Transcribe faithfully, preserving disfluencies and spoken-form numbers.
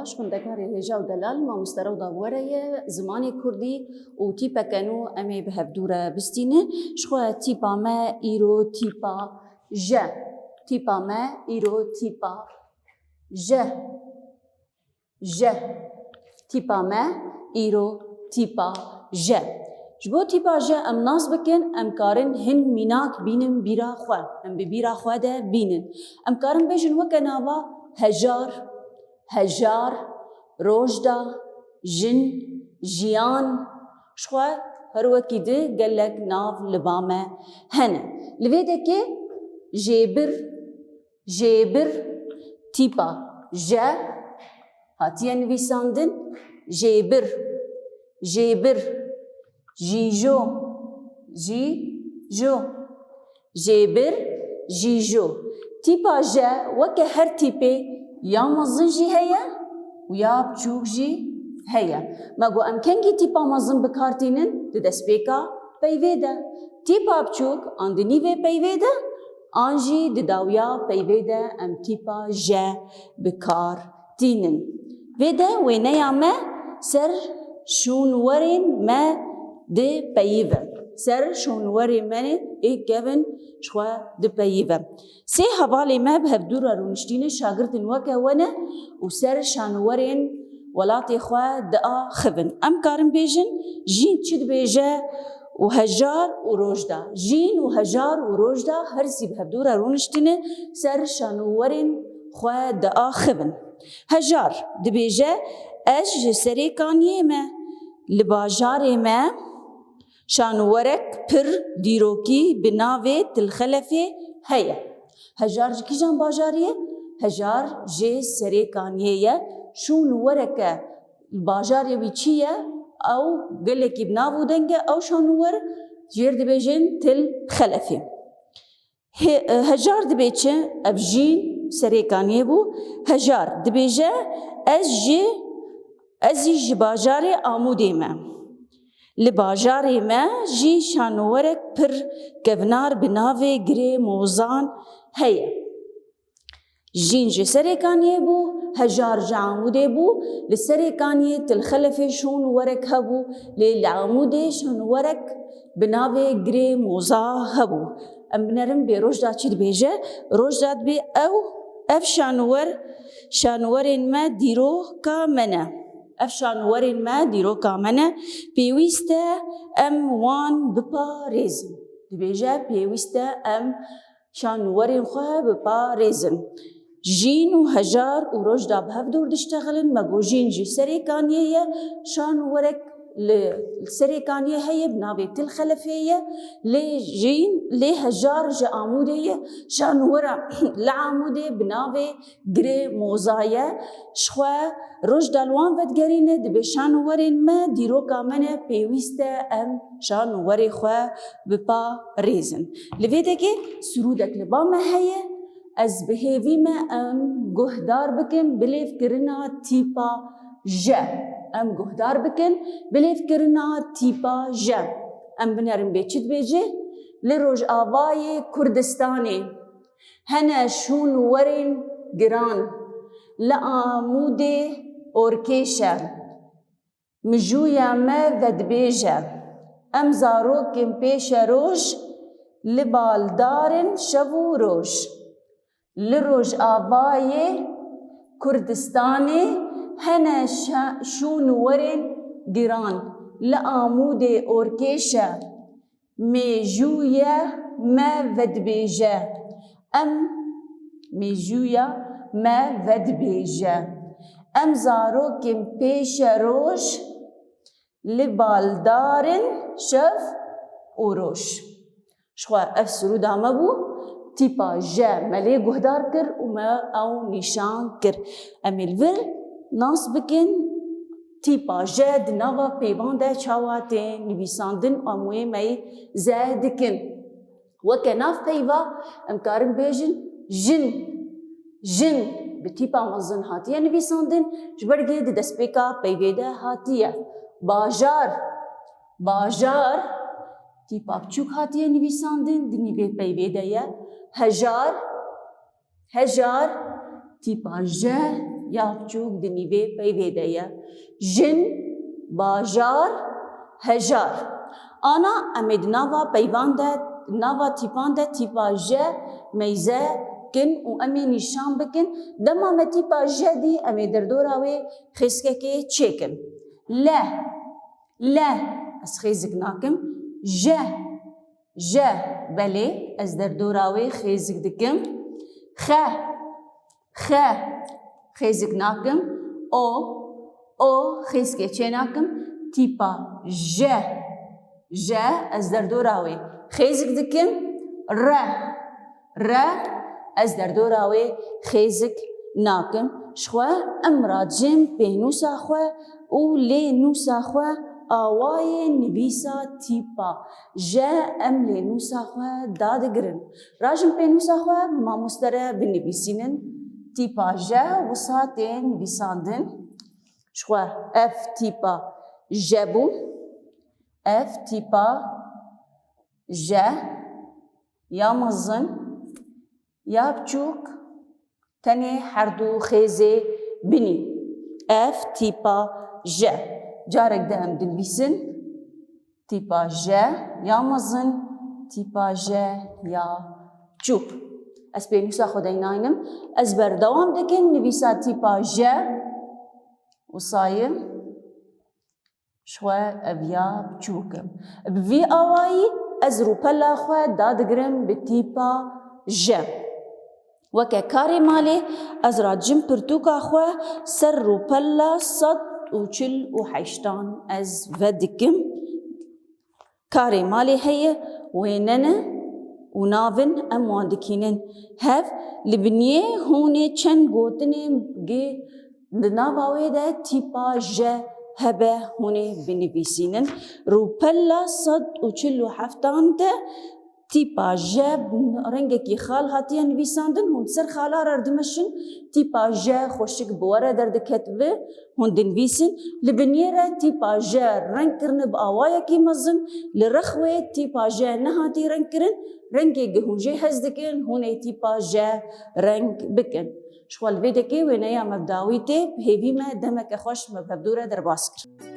Ji xwendekarê hêja û delal, mamoste Rewda Were ye, zimanê kurdî û tîpeke nû em ê bi hevdû re bistînin. Ji xwe tîpa me îro tîpa J. Tîpa me îro tîpa J. J. Tîpa me îro tîpa J. Ji bo tîpa J em nas bikin, em karin hin mînak bînin bîra xwe. Em bi bîra xwe de bînin. Em karin bêjin weke nava hejar, hejar, rojda, jin, jiyan. Ji xwe her wekî di gelek nav li ba me hene. Li vê dekê jêbir, jêbir, tîpa J hatiye nivîsandin. Jêbir, jêbir, jîjo, jîjo, jêbir, jîjo. Tîpa J weke her tîpê ya mezin jî heye û ya biçûk jî heye. Me got em kengî tîpa mezin bi kar tînin? Di destpêka peyvê de. Tîpa biçûk an di nîvê peyvê de an jî di dawiya peyvê de em tîpa J bi kar tînin. Vê de wêneya me ser şûnwerên me dipeyive. Ser şûnwerên me ê kevin ji xwe dipeyive. Sê hevalê me bi hevdû re rûniştîne, şagirtên weke we ne û ser şanwerên welatê xwe diaxivin. Em karin bêjin, jîn çi dibêje û hejar û rojda. Jîn û hejar û rojda her sî bi hevdû re rûniştine, ser şanwerên xwe diaxivin. Hejar dibêje, ez ji Serêkaniyê me, li bajarê me şanwerek pir dîrokî bi navê Tilxelefê heye. Hejar ji kîjan bajarî ye? Hejar ji Serêkaniyê ye. Şûnwereke bajarê wî çi ye? Ew gelekî bi nav û deng e. Ew şanwer jêr dibêjin Til Xelefê. Hê-, e, hejar dibê çi? Ev jîn Serêkaniyê bû. Hejar dibêje, ez ji, ez jî ji bajarê Amûdê me. Li bajarê me jî şanwerek pir kevnar bi navê Girê Mozan heye. Jîn ji Serêkaniyê bû, hejar ji Amûdê bû. Li Serêkaniyê Til Xelefê şûnwerek hebû, lê li Amûdê şûnwerek bi navê Girê Moza hebû. Em binerin bê Rojda çi dibêje. Rojda dibê ew, ev şanwer, şanwerên me dîroka me ne. Ev şanwerên me dîroka me ne. Pêwîst e em wan biparêzin. Dibêje pêwîst e em şanwerên xwe biparêzin. Jîn û hejar û rojda bi hev dûr diştexilin. Me got jîn ji Serêkaniyê ye, şanwerek li Serêkaniyê heye, bi navê Til Xelefê ye. Lê jîn, lê hejar ji Amûdê ye, şanwera li Amûdê bi navê Girê Moza ye. Ji xwe rojda li wan vedigerîne, dibê şanwerên me dîroka me ne, pêwîst e em şanwerê xwe biparêzin. Li vê dekê sirûdek li ba me heye. Ez bi hêvî me em guhdar bikin bilêvkirina tîpa J. Em guhdar bikin bilêvkirina tîpa J. Em binerin bê çi dibêje? Li Rojavayê Kurdistanê hene şûnwerên giran. Li Amûdê orkêş e. Mijûya me vedibêje. Em zarokên pêşeroj li baldar in şev û roj. Li Rojavayê Kurdistanê hene şe-, şûnwerên giran. Li Amûdê orkêş e. Mêjûye me vedibêje. Em, mêjûya me vedibêje. Em zarokên pêşeroj li baldar in şev û roj. Ji xwe ev sirûda me bû, tîpa J me lê guhdar kir û me ew nîşan kir. Em ê li vir nas bikin, tîpa J di nava peyvan de çawa tê nivîsandin û em wê me yê ze dikin. Weke nav peyva em karin bêjin jin. Jin bi tîpa mezin hatiye nivîsandin, ji ber gê di destpêka peyvê de hatiye. Bajar, bajar, tîpa biçûk hatiye nivîsandin, di nîvê peyvê de ye. Hejar, hejar, tîpa J ya biçûk di nîvê peyvê de ye. Jin, bajar, hejar. Ana em ê di nava peyvan de, nava tîpan de tîpa je meyze kin û em ê nîşan bikin. Dema me tîpa je dî, em ê derdora wê xêzikekê çêkin. Le, le, ez xêzik nakim. Je, je, belê, ez derdora wê xêzik dikim. Xe, xe, xêzik nakim. O, o, xêzikê çê nakim. Tîpa je, je, ez derdora wê xêzik dikim. Re, re, ez derdora wê xêzik nakim. Ji xwe em racin pênûsa xwe û lê nûsa xwe awayê nivîsa tîpa je em lê nûsa xwe dadigirin. Rajin pênûsa xwe bi mamoste re binivîsînin. Tîpa je wisa tê nivîsandin. Ji xwe ev tîpa je bû. Ev tîpa je ya mezin ya biçûk, tenê her du xêzê binî. Ev tîpa je. Carek de em dinivîsin. Tîpa je ya mezin, tîpa je ya biçûk. Ez pênûsa xwe deynaynim. Ez berdewam dikim nivîsa tîpa je. Wisa ye. Ji xwe ev ya biçûk im. Bi vî awayî ez rûpela xwe dadigirim bi tîpa je. Weke karê malê ez racim pirtûka xwe ser rûpela sed û çil û heştan ez vedikim. Karê malê heye, wêne ne û navin em wan dikînin. Hev li biniyê hûnê çend gotinên gi di nava wê de tîpa je hebe hûnê binivîsînin. Rûpela sed û çil û heftan de tîpa je rengekî xal hatiye nivîsandin, hûn ser xala re dimeşin, tîpa je xweşik bi we re derdiketibi, hûn dinivîsin. Li biniyê re tîpa je reng kirine bi awayekî mezin, li rex wê tîpa je nehatî reng kirin, rengê gi hûn jê hez dikin, hûn ê tîpa je reng bikin. Ji xwe li vê dekê wêneya me bi dawî tê, bi hêvî me demeke xweş me bi hevdû re derbas kir.